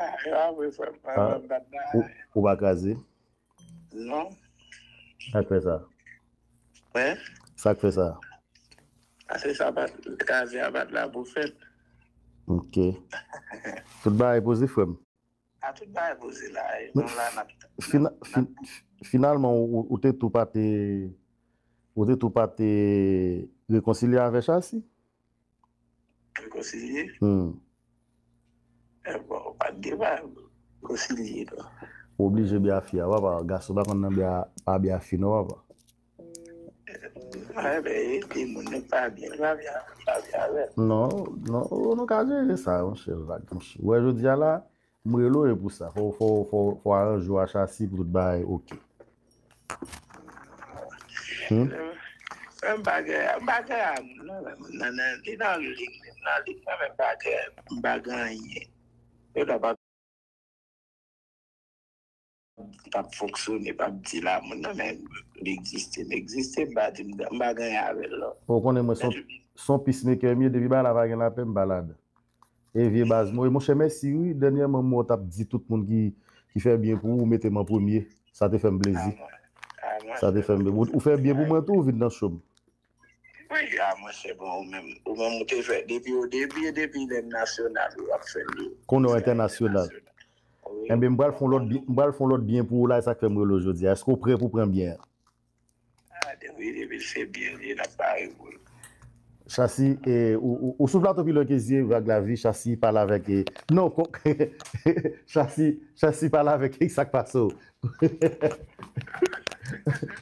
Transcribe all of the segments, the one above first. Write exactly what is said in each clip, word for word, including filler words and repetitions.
Ah, yo apre frè m, mwen, mwen m pa t la. Ou, ou pa kraze? Non. Sa k fè sa? Wi. Sa k fè sa? Paske sa pa t, kraze a pa t la pou fèt. Ok. Tout bagay poze, frè m. A tout bagay poze la, e nou la n ap, fina- n ap fin- Finalman, ou, ou te tou pa te, ou te tou pa te rekonsilye avè Chasi? Rekonsilye? Hmm. E bon, pa t gen bagay rekonsilye, non. Ou oblije byen fi a, papa. Gason pa konn nan byen, pa byen fi, non, papa. Ebyen, e timoun nou pa byen, pa byen, pa byen avè l. Non, non, nou ka jere sa, monchè, Vag, monchè. Ou wè, jodi a la, m rele w e pou sa. Fò, fò, fò, fò aranje w a Chasi pou tout bagay oke. Hmm? Menm bagay, bagay a moun nan, nan, nan, li nan lig, li nan lig, mwen menm bagay, m pa gen anyen. Yo ta pa p ap fonksyone, p ap di la moun nan, men li egziste, m egziste, m pa di m, m pa gen anyen avè l, non. Ou konnen mwen se yon, se yon peacemaker m ye, depi bagay la pa gen lapè, m pa ladan. E vye baz mwen, monchè, mèsi wi, dènyèman m wè w t ap di tout moun ki, ki fè byen pou ou, ou mete m an premye. Sa te fè m plezi. Sa te fè m plezi. Ou, ou fè byen pou mwen tou, ou vin nan show m. Wi, a monchè, bon, ou menm, ou menm ou te fè depi o debi, e depi lè nasyonal ou ap fè l. Kounye a entènasyonal. Wi. Enben, m pral fè yon lòt byen, m pral fè yon lòt byen pou ou la, e sa k fè m rele w jodi a. Èske w prè pou pran byen an? A, depi, depi l se byen li ye, n ap pare pou l. Chasi, e, ou, ou, ou sou plato pi lwen ke zye, Vag Lavi, Chasi pale avèk, e, non, Chasi, Chasi pale avèk, e sa k pase w?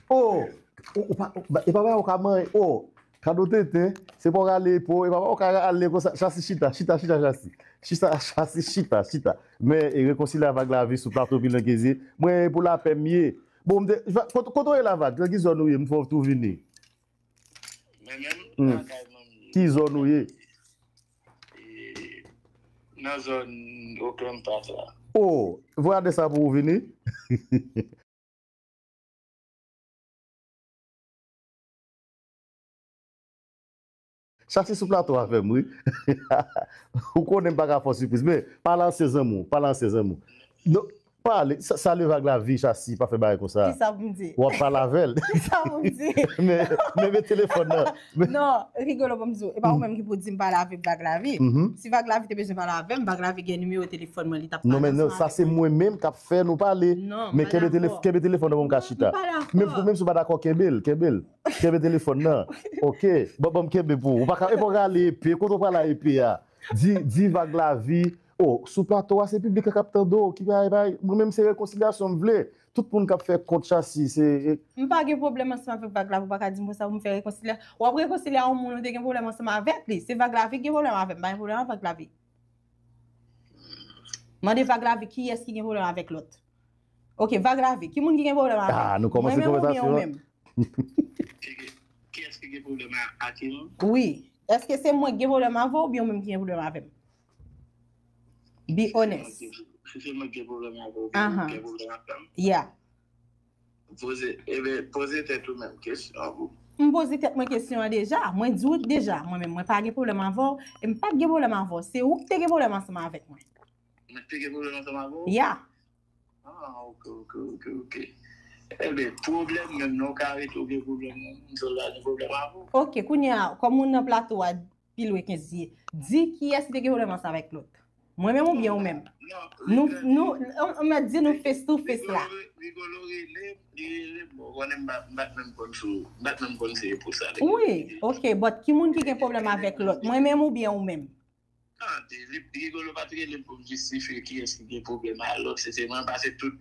Oh! Ou, ou pa, ou, e pa bagay ou ka manyen. Oh, kado tenten, se pa w rale epe w, e pa bagay ou ka rale konsa. Chasi chita, chita, chita, Chasi. Chita, Chasi chita, chita. Men, e rekonsilye avèk Vag Lavi sou plato Pi Lwen Ke Zye. Mwen, e pou lapè m ye. Bon, m te, kote, kote w ye la, Vag? Nan ki zòn ou ye? M fè w tou vini. Mwen menm, hmm, lakay manm. Ki zòn ou ye? E, nan zòn Oakland Park la. Oh, voye adrès la pou ou vini. Chasi sou plato avè m, wi. Ou konnen m pa ka fè w sipriz, men pale ansyen zanmi w, pale ansyen zanmi w. Non, pale, sa-, salye Vag Lavi, Chasi, pa fè bagay konsa. Kisa pou m di? W ap pale avè l. Kisa pou m di? Men, men, men telefòn nan. Non, Rigolo, ban m di w. E pa ou menm ki pou di m pale avèk Vag Lavi. Si Vag Lavi te bezwen pale avè m, Vag Lavi gen nimewo telefòn mwen, li t ap pale ansanm avèk mwen. Non, men non, sa se mwen menm k ap fè nou pale. Non, m pa dakò. Men kenbe telef-, kenbe telefòn nan pou m ka chita. M pa dakò. Menm, menm si w pa dakò, kenbe l, kenbe l. Kenbe telefòn nan. Ok. Bon, bon, m kenbe pou ou. Ou pa ka, e pa w rale epe. Kote w pral a epe a? Di, di Vag Lavi. Oh, sou plato a, se piblik la k ap tande w. Ki bagay, bagay. Mwen menm, se rekonsilyasyon m vle. Tout moun k ap fè kont Chasi, se, e, m pa gen pwoblèm ansanm avèk Vag Lavi, ou pa ka di m konsa pou m fè rekonsilye. W ap rekonsilye a yon moun ou te gen pwoblèm ansanm avèk li. Se Vag Lavi ki gen pwoblèm avè m, m pa gen pwoblèm avèk Vag Lavi. Mande Vag Lavi kiyès ki gen pwoblèm avèk lòt. Ok, Vag Lavi, ki moun ki gen pwoblèm avè l? Ah, nou kòmanse konvèsasyon an. Mwen menm oubyen ou menm? Kiyès ki gen pwoblèm a, a ki moun? Wi. Èske se mwen ki gen pwoblèm avè w oubyen ou menm ki gen pwoblèm avè m? Be honest. Si se mwen ki gen pwoblèm avè w, ou gen pwoblèm avè m? Yeah. Poze, ebyen, poze tèt ou menm kesyon an pou. M poze tèt mwen kesyon an deja. Mwen di w deja, mwen menm, mwen pa gen pwoblèm avè w, e m pa t gen pwoblèm avè w. Se ou ki te gen pwoblèm ansanm avèk mwen. Mwen te gen pwoblèm ansanm avè w? Yeah. Ah, ok, ok, ok, ok. Ebyen, pwoblèm menm, non, w ka rete w gen pwoblèm, non, m sot la gen pwoblèm avè w. Ok, kounye a, kòm ou nan plato a, Pi Lwen Ke Zye, di kiyès ki te gen pwoblèm ansanm avèk lòt. Mwen menm oubyen ou menm? Non, nou, nou, on, on mèt di nou face to face la. Rigolo, Rigolo rele m, li rele m, bon, ou konnen m pa, m pa t menm konn sou, m pa t menm konn se pou sa. Wi, ok, but ki moun ki gen pwoblèm avèk lòt? Mwen menm oubyen ou menm? Tande, li, Rigolo pa t rele m pou m jistifye kiyès ki gen pwoblèm a lòt, se, se mwen, paske tout,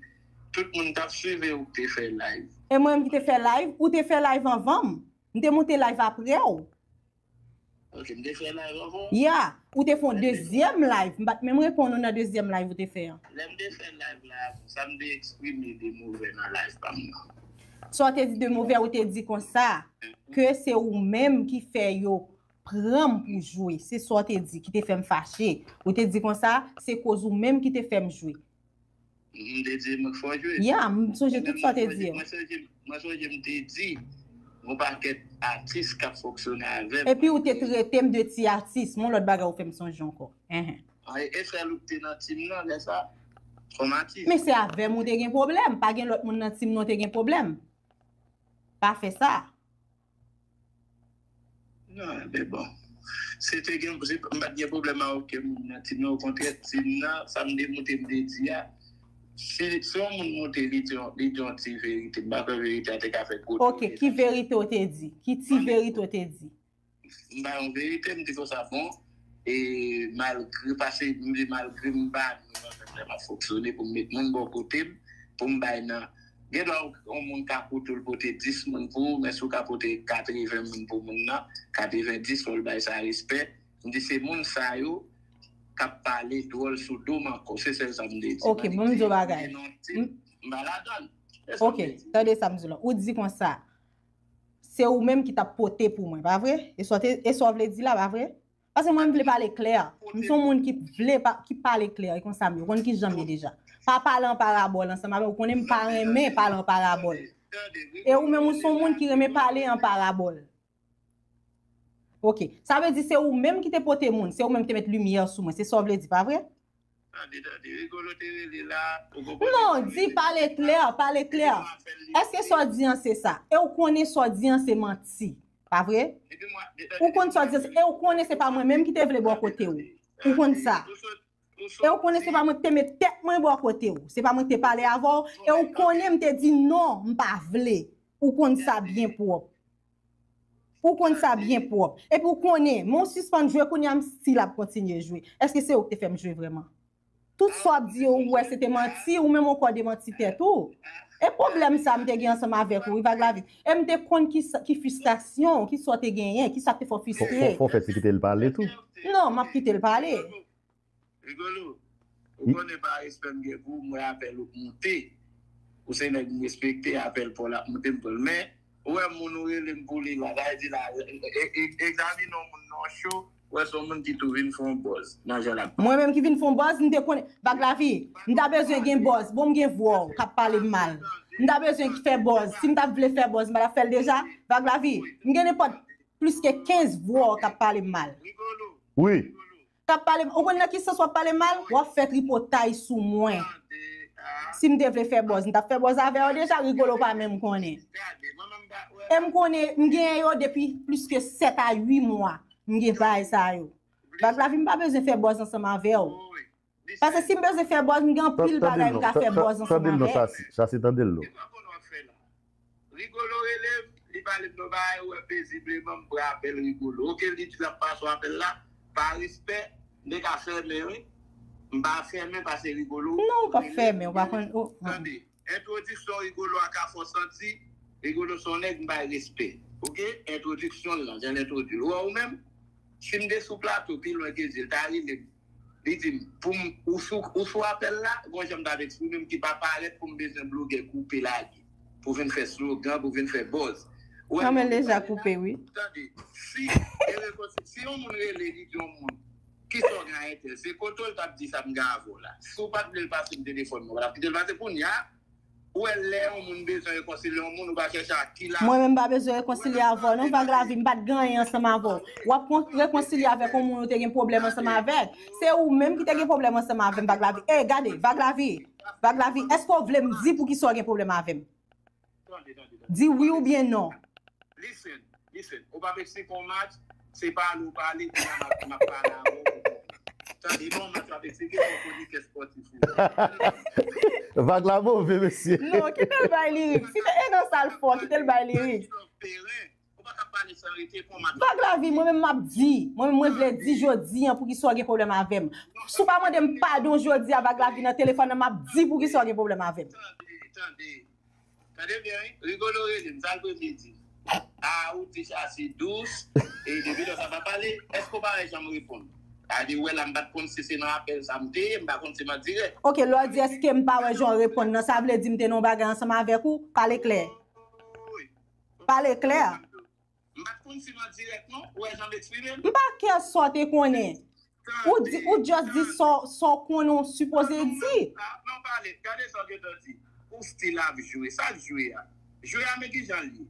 tout moun t ap swiv e ou k te fè live. E mwen menm ki te fè live, ou te fè live anvan m. M te monte live apre w. Ok, m te fè live anvan w? Ya, ou te fè yon dezyèm live. M pa t menm reponn ou nan dezyèm live ou te fè an. Lè m te fè live la, sa m te eksprime de movè nan live pa m nan? Sa w te di de movè, ou te di konsa, ke se ou menm ki fè yo pran m pou jwe. Se sa w te di ki te fè m fache. Ou te di konsa, se koz ou menm ki te fè m jwe. M te di mwen k fè w jwe. Ya, m sonje tout sa w te di yo. Mwen sonje, mwen sonje m te di, gon pakèt atis k ap fonksyone avè m. Epi ou te trete m de ti atis. Yon lòt bagay ou fè m sonje ankò. Enhen. E sèl ou ki te nan tim nan lè sa? Kòm atis. Men se avè m ou te gen pwoblèm. Pa gen lòt moun nan tim nan ou te gen pwoblèm. Pa fè sa. Non, men bon. Se te gen, se, m pa t gen pwoblèm ak okenn moun nan tim nan. Okontrè, tim nan, sa m te moute, m te di a, si, si yon moun moute, li di yon, li di yon ti verite, m pa kwè verite a te ka fè gwo Ok, ki verite w te di? Ki ti verite w te di? M ba yon verite, m di konsa, bon, e malgre, paske m di malgre m pa nou nan menm lè m ap fonksyone pou m met moun bò kote m, pou m bay nan. Gen dwa yon moun ka koute w, l pote dis moun pou ou, men si w ka pote katreven moun pou moun nan, katreven dis fò l bay sa respè. M di se moun sa yo k ap pale dwòl sou do m ankò. Se sèl sa m te di. Ok, bon, m di w bagay. M pa ladan l. Ok, tande sa m di w la. Ou di konsa, se ou menm ki t ap pote pou mwen, pa vre? E sa w te, e sa w vle di la, pa vre? Paske mwen, m vle pale klè. M se yon moun ki vle pa, ki pale klè, e konsa m ye. Ou konn ki jan m ye deja. Pa pale an parabòl ansanm avè w. Ou konnen m pa renmen pale an parabòl. E ou menm, ou se yon moun ki renmen pale an parabòl. Ok. Sa vle di se ou menm ki te pote moun, se ou menm ki te met limyè sou mwen. Se sa w vle di, pa vre? Tande, tande, Rigolo te rele la, ou konprann? Non, di pale klè, pale klè. Èske sa w di an se sa? E ou konnen sa w di an se manti, pa vre? Ou konn sa w di an se, e ou konnen se pa mwen menm ki te vle bò kote w. Ou konn sa. E ou konnen se pa mwen ki te met tèt mwen bò kote w. Se pa mwen ki te pale avè w. E ou konnen m te di non, m pa vle. Ou konn sa byen pwòp. Ou konn sa byen pwòp. Epi ou konnen, men w sispann jwe, kounye a m still ap kontinye jwe. Èske se ou ki te fè m jwe vrèman? Tout sa w ap di yo, ou wè se te manti, ou menm ou ankò demanti tèt ou. E pwoblèm sa m te gen ansanm avèk ou, wi, Vag Lavi. E m te konn ki sa, ki fristrasyon, ki sa w te genyen, ki sa k te fè w fristre. Fò, fò, fò w fè ti kite l pale tou. Non, m ap kite l pale. Rigolo, ou konnen pa respè m gen pou ou, m wè apèl ou moute. Ou se nèg m respekte, apèl pa w la ap moute, m pran l. Men, ou wè moun ou rele m pou li la, sa vle di la, e, e, egzamine yon moun nan cho, ou wè se yon moun ki tou vin fè yon buzz nan jan l ap pale. Mwen menm ki vin fè yon buzz, m te konnen, Vag Lavi, m ta bezwen gen buzz, bon m gen vwa w k ap pale m mal. M ta bezwen fè buzz, si m ta vle fè buzz, m pa t ap fè l deja, Vag Lavi, m gen nenpòt plis ke kenz vwa w k ap pale m mal. Wi. K ap pale, ou konn nan ki sans w ap pale m mal? W ap fè tripotay sou mwen. Si m te vle fè buzz, m t ap fè buzz avè yo deja, Rigolo pa menm konnen. E m konnen, m genyen yo depi plis ke sèt a uit mwa. M gen bagay sa yo. Vag Lavi, m pa bezwen fè buzz ansanm avè w. Paske si m bezwen fè buzz, m gen anpil bagay m ka fè buzz ansanm avè w. Tande l non, Chasi, Chasi, tande l non. Rigolo rele m, li pale m de yon bagay, ou wè, pezibleman, m pran apèl Rigolo. Oke, li di l ap pase yon apèl la, pa respè, m te ka fèmen, wi. M pa fèmen paske Rigolo. Non, ou p ap fèmen, ou pa konn. Tande, entwodiksyon Rigolo a ka fè w santi, Rigolo se yon nèg m bay respè. Oke, entwodiksyon l lan, jan l entwodui l. Ou wè, ou menm, si m te sou plato, pi lwen ke di l, ta rele m. Li di m, pou m, ou sou, ou sou apèl la, gon jan m t ap eksprime m ki pa parèt pou m bezwen blogè koupe lage, pou vin fè slogan, pou vin fè buzz. Ou wè, non, men l deja koupe, wi. Tande, si, e rekonsi-, si yon moun rele, li di yon moun, kisa w gen a entèl, se kote w l t ap di sa m gen avè w la. Si w pa t vle l pase m telefòn mwen, w pa t ap kite l pase kounye a. Ou wè lè yon moun bezwen rekonsilye yon moun, ou pa chèche ak ki la. Mwen menm m pa bezwen rekonsilye avè w non, Vag Lavi, m pa t gen anyen ansanm avè w. W ap kon-, rekonsilye avèk yon moun ou te gen pwoblèm ansanm avèk. Se ou menm ki te gen pwoblèm ansanm avè m, Vag Lavi. Ey, gade, Vag Lavi, Vag Lavi, èske w vle m di poukisa w gen pwoblèm avè m? Di wi oubyen non. Listen, listen. Ou p ap eksplike yon match, se pale ou pale, kounye a m ap, m ap pale avè w pou konprann. Tande, e pa yon match w ap eksplike, se yon kwonikè espòtif ou ye. Vag la move, mesye. Non, kite l bay lirik. Si te e nan sa l fò, kite l bay lirik. Ou pa ka pale san rete, se yon match. Vag Lavi, mwen menm m ap di. Mwen menm mwen vle di jodi an poukisa w gen pwoblèm avè m. Si w pa mande m padon jodi a, Vag Lavi, nan telefòn nan, m ap di poukisa w gen pwoblèm avè m. Tande, tande. Tande byen, wi. Rigolo rele m, sa l premye di m. A, ou di sa se dous. E depi lè sa pa pale, èske w pa wè jan m reponn? Sa vle di, ou wè la, m pa t konn si se nan apèl sa m te ye, m pa konn si m an dirèk. Oke, lè w di èske m pa wè jan w reponn nan, sa vle di m te nan yon bagay ansanm avèk ou? Pale klè. Wi. Pale klè. M pa t konn si m an dirèk non, ou wè jan m eksprime m? M pa care sa w te konnen. Ou di, ou just di sa w, sa w konnen w sipoze di. Non, pale, gade sa w gentan di. Ou still ap jwe. Sa k jwe a? Jwe a, men kijan l ye?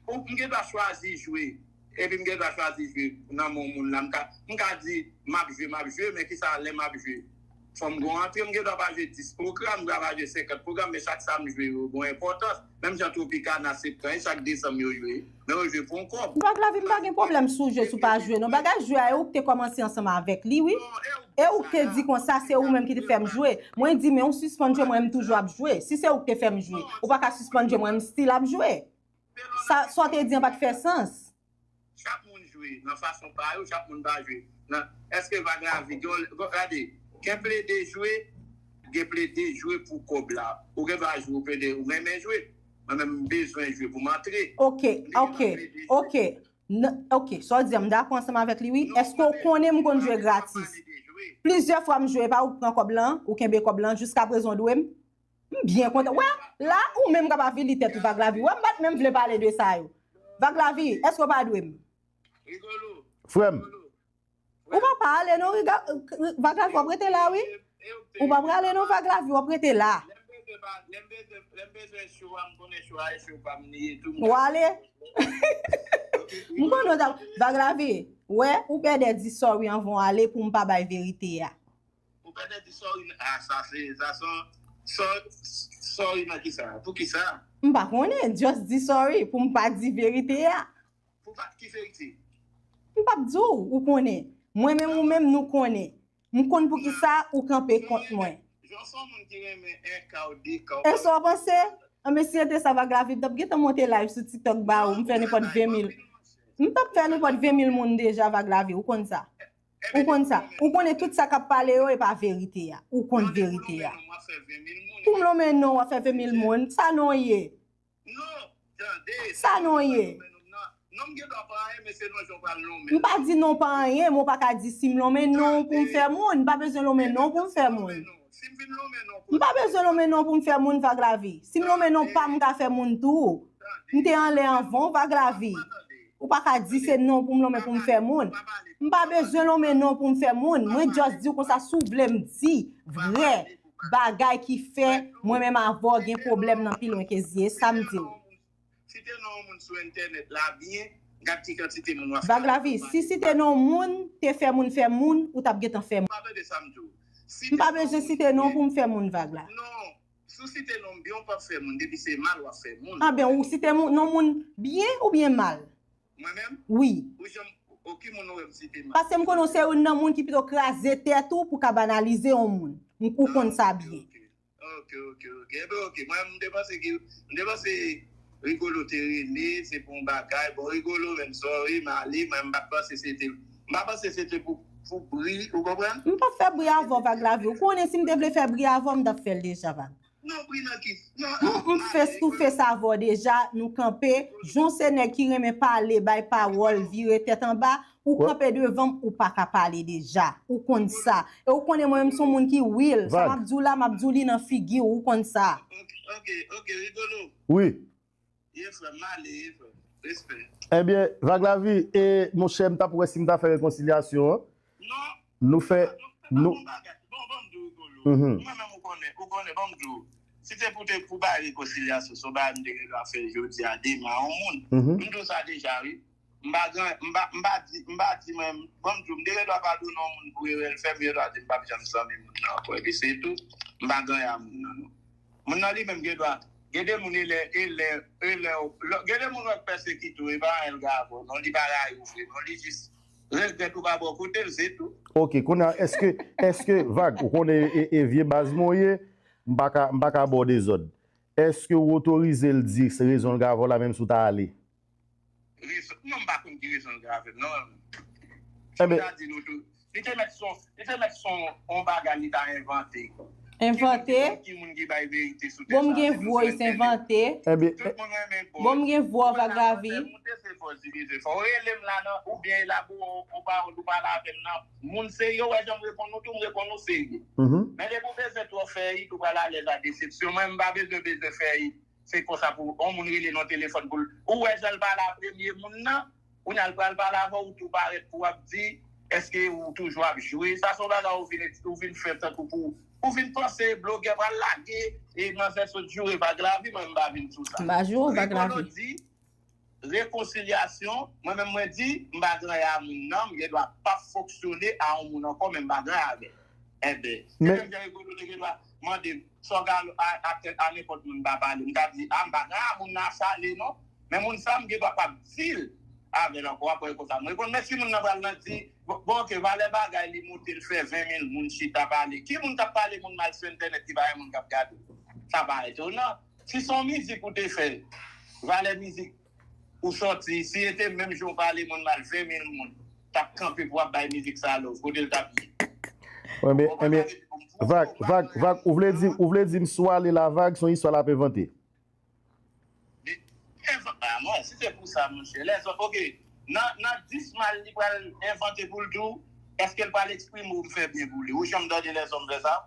Ou, m gen dwa chwazi jwe. epi m gen dwa chwazi jwe nan men yon moun la. M ka, m ka di, m ap jwe, m ap jwe, men kisa lè m ap jwe? Fò m gon antre, m gen dwa pa jwe dis pwogram, m gen dwa pa jwe senkant pwogram, men chak sa m jwe yo gon enpòtans. Menm jan Tropicana, Septan, e chak desanm yo jwe, men yo jwe pou yon kòb. Vag Lavi, m pa gen pwoblèm si w jwe, si w pa jwe, non. Bagay jwe a, e ou k te kòmanse ansanm avèk li, wi. E ou k te di konsa, se ou menm ki te fè m jwe. Mwen di, men ou sispann jwe, mwen m toujou ap jwe. Si se ou k te fè m jwe, ou pa ka sispann jwe, mwen m still ap jwe. Sa, sa w te di an pa t fè sans. Chak moun jwe nan fason pa yo, chak moun pa jwe nan, èske Vag Lavi, gen, gen, gade, gen plede jwe, gen plede jwe pou kòb la. Ou gen dwa jwe, ou plede, ou renmen jwe. Mwen menm, m bezwen jwe pou m antre. Ok, ok, ok. Ok, sa w di a, m dakò ansanm avèk li, wi. Èske w konnen m konn jwe gratis? Plizyè fwa m jwe, e pa ou k pran kòb lan, ou kenbe kòb lan, jiskaprezan w dwe m. M byen kontan. Wè, la, ou menm k ap avili tèt ou, Vag Lavi. Wè, m pa t menm vle pale de sa yo. Vag Lavi, èske w pa dwe m? Frè m. Ou pa pale non, Vag Lavi, w ap rete la, wi. Ou pa prale non, Vag Lavi, w ap rete la. W ale. M konnen w t ap, Vag Lavi, wè, ou pèdè di sorry anvan w ale pou m pa bay verite a. Ou pèdè di sorry, ah, sa se, sa se yon, sorry nan kisa? Pou kisa? M pa konnen, just di sorry pou m pa di verite a. Pou pa ki verite? M p ap di w, ou konnen. Mwen menm ou menm nou konnen. M konn poukisa ou kanpe kont mwen. Jan se yon moun ki renmen en ka w de ka w. E sa w panse? Anben si se te sa Vag Lavi, m t ap gentan monte live sou TikTok ba ou, m fè nenpòt ven mil. M t ap fè nenpòt ven mil moun deja Vag Lavi, ou konn sa. Ou konn sa. Ou konnen tout sa k ap pale yo, e pa verite a. Ou konn verite a. Pou m lonmen non w ap fè ven mil moun. Sa non w ye? Non, tande. Sa non w ye? Non, m gen dwa pa anyen, men se non jan w pral lonmen. M pa di non pa anyen, men w pa ka di si m lonmen non w pou m fè moun. M pa bezwen lonmen non w pou m fè moun. Si m vin lonmen non w pou m. M pa bezwen lonmen non w pou m fè moun, Vag Lavi. Si m lonmen non pa m, m ka fè moun tou. M te anlè anvan w, Vag Lavi. Ou pa ka di se non pou m lonmen pou m fè moun. M pa bezwen lonmen non pou m fè moun. Mwen just di w konsa, si w vle m di vrè bagay ki fè mwen menm avè w gen pwoblèm nan pi lwen ke zye, sa m di w. Site non yon moun sou entènèt la byen, gad ki kantite moun w ap fè. Vag Lavi, si site non yon moun te fè moun fè moun, ou t ap gentan fè moun. M pa bezwen site non pou m fè moun, Vag la. Non, si w site non m byen, w p ap fè moun, depi se mal w ap fè moun. Anben, ou site non moun byen oubyen mal? Mwen menm? Wi. Ou janm, o ki moun ou wè m site mal? Paske m konnen w se youn nan moun ki pito kraze tèt ou pou ka banalize yon moun. Ou konn sa byen. Ok, ok, ok. Enben ok. Mwen m te panse ki, m te panse Rigolo te rele, se pou yon bagay. Bon, Rigolo menm, sorry, m ale, mwen m pa t panse se te, m pa panse se te pou, pou bri, ou konprann? M p ap fè bri avè w, Vag Lavi. Ou konnen si m te vle fè bri avè w, m t ap fè l deja, Vag. Non, bri nan ki? Non, ah, m, m face to face avè w deja, nou kanpe. Jan w se nèg ki renmen pale, bay pawòl, vire tèt anba, ou kanpe devan m, ou pa ka pale deja. Ou konn sa. E ou konnen mwen menm se yon moun ki real. Sa m ap di w la, m ap di w li nan figi w, ou konn sa. Ok, ok, ok, Rigolo. Wi. Ye frè m, m ale, ye frè m. Respè. Ebyen, Vag Lavi, e monchè, m t ap wè si m ta fè rekonsilyasyon an. Non. Nou fè. Non, se pa bon bagay. Bon, ban m di w, Rigolo. Mwen menm, ou konnen, ou konnen, ban m di w. Si se pou te pou bay rekonsilyasyon, se yon bagay m te gen dwa fè jodi a, demen a yon moun. M di w sa deja, wi. M pa gen, m pa, m pa di, m pa di mwen, ban m di w, m te gen dwa padone yon moun pou erè l fè, m gen dwa di m p ap janm zanmi moun nan ankò, epi se tou, m pa gen anyen a moun nan, non. Moun nan li menm gen dwa, gen de moun e lè, e lè, e lè, gen de moun wè k pèsekite w, e pa anyen l gen avè w, non, li pa rayi w vre, non, li jis regrèt ou pa bò kote l, se tou. Ok, kounye a, èske, èske, Vag, ou konnen e, e vye baz mwen w ye, m pa ka, m pa ka ba w dezòd. Èske w otorize l di se rezon l gen avè w la, menm si w ta ale? Rezon, non, m pa konn ki rezon l gen avè m, non. Ebyen. Li te mèt son, li te mèt son, on bagay li ta envante. Envante? Ki moun ki bay verite sou tè sa? Bon, m gen voice envante. Tout moun renmen voice. Bon, m gen vwa Vag Lavi. Monte se voice li bezwen fè. Ou rele m la nan, oubyen elabore on pawòl, ou pale avè m nan. Moun serye, ou wè jan m reponn ou tou, m reponn ou serye. Men depi ou bezwen twò fè it, ou pral alèz a desepsyon. Mwen, m pa bezwen, bezwen fè it. Se konsa pou yon moun rele nan telefòn pou l. Ou wè jan l pale a premye moun nan, kounye a l pral pale avè w, ou tou parèt pou w ap di, èske ou toujou ap jwe? Sa se yon bagay ou vin, ou vin fè tankou pou, ou vin panse blogè pral lage, e manzè sot joure Vag Lavi, mwen m pa vin sou sa. M pa joure Vag Lavi. Rigolo di, rekonsilyasyon, mwen menm mwen di, m pa gen anyen a moun nan, m gen dwa p ap fonksyone a yon moun ankò, men m pa gen anyen avè l. Enben, se menm jan Rigolo te gen dwa mande m, sa w gen a, a, a nenpòt moun m pa pale, m ta di, a, m pa gen anyen a moun nan a sale non, men moun sa a m gen dwa p ap di l avè l ankò, w ap wè l konsa. M reponn, men si moun nan pral nan di, bon, bon, oke, valè bagay li moute, l fè ven mil moun chita pale. Ki moun k ap pale moun mal sou entènèt ki pa gen moun k ap gade? Sa pa etonan. Si se yon mizik ou te fè, valè mizik ou sòti, si e te menm jan w pale moun mal, ven mil moun t ap kanpe pou ap bay mizik sa love, kote l t ap ye? Enben, enben, Vag, Vag, Vag, ou vle di, ou vle di m si w ale la, Vag, se yon istwa l ap envante? Li envan-, ah, mwen, si se pou sa, monchè, lèzòm, oke, nan, nan dis mal li pral envante pou l di w, èske l pral eksprime ou fè byen pou li? Ou janm tande lèzòm fè sa?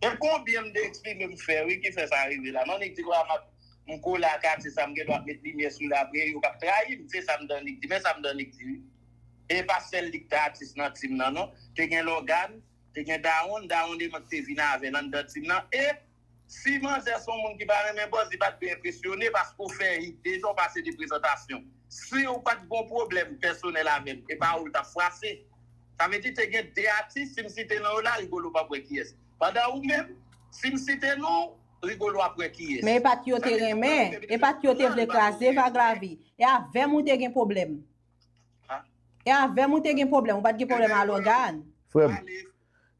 E konbyen m te eksprime m fè, wi, ki fè sa rive la. Nan nèg di, kwa, m ap, m kole ak atis sa, m gen dwa met limyè sou li apre, yo p ap trayi m, se sa m tande k di, men sa m tande k di, wi. E pa sèl li k te atis nan tim nan, non. Te gen Lògàn, te gen Dawonn, Dawonn Deman k te vin avè l anndan tim nan, e si manzè se yon moun ki pa renmen buzz, li pa t dwe enpresyone paske w fè hit deja, w pase de prezantasyon. Si w pa t gen yon pwoblèm pèsonèl avè l, e pa ou l t ap fwase. Sa vle di te gen de atis, si m site non yo la, Rigolo p ap wè kiyès. Pandan ou menm, si m site non w, Rigolo ap wè kiyès. Men e pa t yo te renmen, e pa t yo te vle kraze Vag Lavi. E avè m ou te gen pwoblèm. E avè m ou te gen pwoblèm, ou pa t gen pwoblèm a Lògàn. Frè m.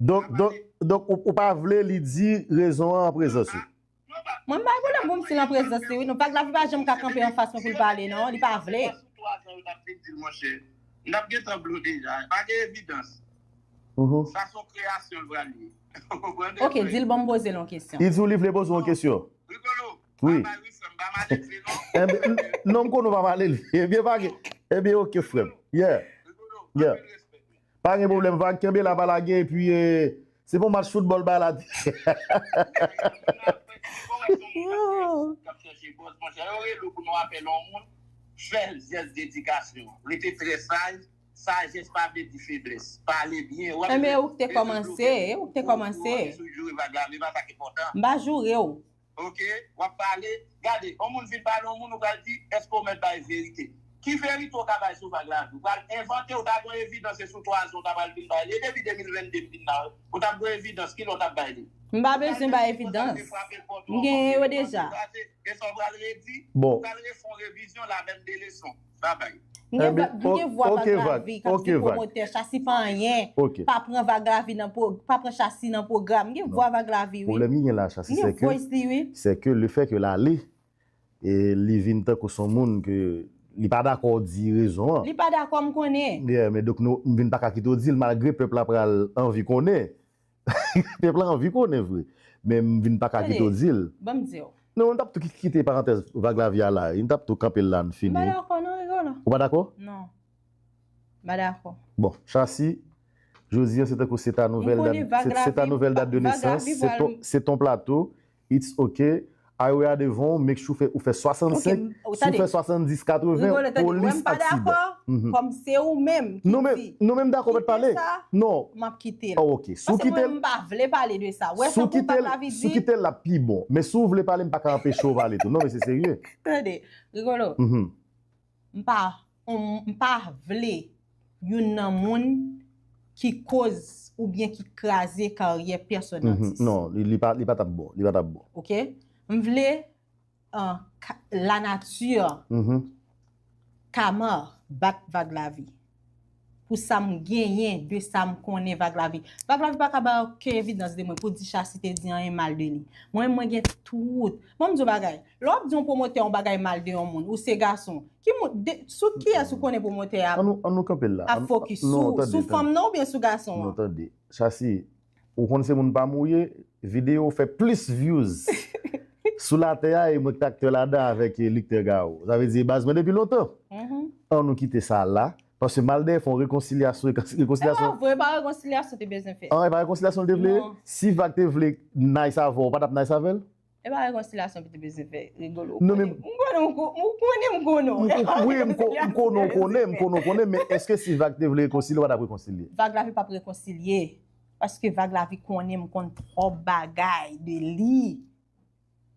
Donk, donk, donk ou, ou pa vle li di rezon an an prezans ou? Mwen m pa gen pwoblèm pou m di l an prezans li, wi. Non, Vag Lavi pa janm ka kanpe anfas mwen pou l pale, non. Li pa vle. N ap gentan blo deja. Pa gen evidans. Sa se yon kreyasyon l pral ye. Ou konprann? Ok, di l ban m poze l yon kesyon. Li di w li vle poze w yon kesyon. Rigolo, wi. Pa bay wi, frè m, pa malelve, non. Enben, n-, non, m konnen w pa malelve. Ebyen, pa gen. Ebyen, ok, frè m. Yeah. Rigolo, yeah. Anpil respè. Pa gen pwoblèm, Vag, kenbe la, pa lage, epi, eh, se pa yon match foutbòl, ba la. Yo rele w pou nou apèl yon moun, fè jès dedikasyon. Rete trè saj, sajès pa vle di feblès. Pale byen, w ap... Enben, ou k te kòmanse, ou k te kòmanse. Ou, ou, ou, ou joure Vag Lavi, pa sa k enpòtan. M pa joure w. Ok, w ap pale. Gade, yon moun vin pale yon moun, ou pral di, èske w mèt bay verite? Ki verite w ka bay sou Vag Lavi? Ou pral envante, ou ta gen evidans, e sou twa zan ou ta pral vin bay li. E depi de mil venn de m vin la, ou t ap gen evidans, kilè w t ap bay li? M pa bezwen bay evidans. M genyen yo deja. E sa w pral redi? Bon. Ou pral refè yon revizyon, la menm de leson. Babay. M gen, m gen vwa Vag Lavi k ap di pwomotè, Chasi pa anyen. Pa pran Vag Lavi nan pwo-, pa pran Chasi nan pwogram. M gen vwa Vag Lavi, wi. Pwoblèm li gen la, Chasi, se ke, se ke le fè ke l ale, e li vin tankou se yon moun ke li pa dakò di rezon an. Li pa dakò, m konnen. Yeah, men donk nou, m vin pa ka kite w di l, malgre pèp la pral anvi konnen. Pèp la anvi konnen vre. Men m vin pa ka kite w di l. Ban m di w. Non, m t ap tou ki-, kite parantèz Vag Lavi a la. M t ap tou kanpe l la, n fini. M pa dakò, non, Rigolo. Ou pa dakò? Non. M pa dakò. Bon, Chasi, jodi a, se tankou se ta nouvèl dat, se, se ta nouvèl dat de nesans, se ton, se ton plato, it's ok. Ay, ou a devan w, make sure ou fè, ou fè swasannsenk, si w fè swasanndis, katreven, polis ak sida. Kòm se ou menm ki di. Nou menm dakò, mèt pale. Non. M ap kite l. Oh, ok. Si w kite l, m pa vle pale de sa. Wè sa pou Vag Lavi di. Si w kite l, l ap pi bon. Men si w vle pale, m pa ka anpeche w pale tou. Non, men se serye. Tande, Rigolo. M pa, m pa vle youn nan moun ki koz oubyen ki kraze karyè pèsòn atis. Non, li, li pa, li pa t ap bon. Li pa t ap bon. Ok? M vle, euh, ka-, lanati, kama bat Vag Lavi. Pou sa m genyen de sa m konnen Vag Lavi. Vag Lavi pa ka bay okenn evidans de mwen pou di Chasi te di anyen mal de li. Mwen, mwen gen tout. Bon, m di w bagay. Lè w ap di yon pwomotè yon bagay mal de yon moun, ou se gason, ki moun, de, sou kiyès ou konnen pwomotè a ap fokis? Sou, sou fanm nan oubyen sou gason an? Non, tande. Chasi, ou konn se moun pa m ou ye, videyo w fè plis views sou latè a, e mwen k te aktè ladan avèk, eh, Licter Garo. Sa vle di, e baz mwen depi lontan. An nou kite sa la, paske m al dèyè fè yon rekonsilyasyon, rekonsilyasyon. E pa vre, e pa rekonsilyasyon te bezwen fè. An, e pa rekonsilyasyon l te vle? Non. Si Vag te vle nice avè w, ou pa t ap nice avè l? E pa rekonsilyasyon ki te bezwen fè, Rigolo. Non, men m konnen, m konnen, m konnen, m konnen. Wi, m ko-, m konnen, w konnen, m konnen, w konnen, men èske si Vag te vle rekonsilye, w pa t ap rekonsilye? Vag Lavi p ap rekonsilye, paske Vag Lavi konnen m konn twòp bagay de li.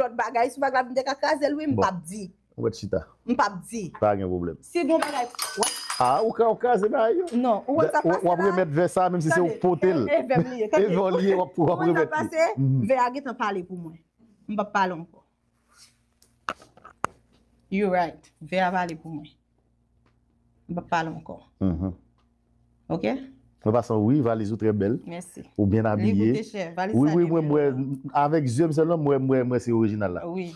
lòt bagay, si vag la vin te ka kraze l, wi, m p ap di. Ou mèt chita. M p ap di. Pa gen pwoblèm. Si gon bagay, wè. Ah, ou ka ou kraze bagay yo. Non, ou wè sa k pase la? W ap remèt vè sa, menm si se ou k pote l. E vè m li ye. E vè w li ye, w ap w ap Ou wè sa remèt k pase? li. Mhm. Vè a gentan pale pou mwen. M p ap pale ankò. You right. Vè a pale pou mwen. M p ap pale ankò. Mhm. Ok? An pasan, wi, valiz ou trè bèl. Mèsi. Ou byen Li abiye. Koute chè. Valiz Wi, sa wi, li mwen, menm. mwen, avèk zye m sèlman, mwen, mwen, mwen se orijinal la. Wi.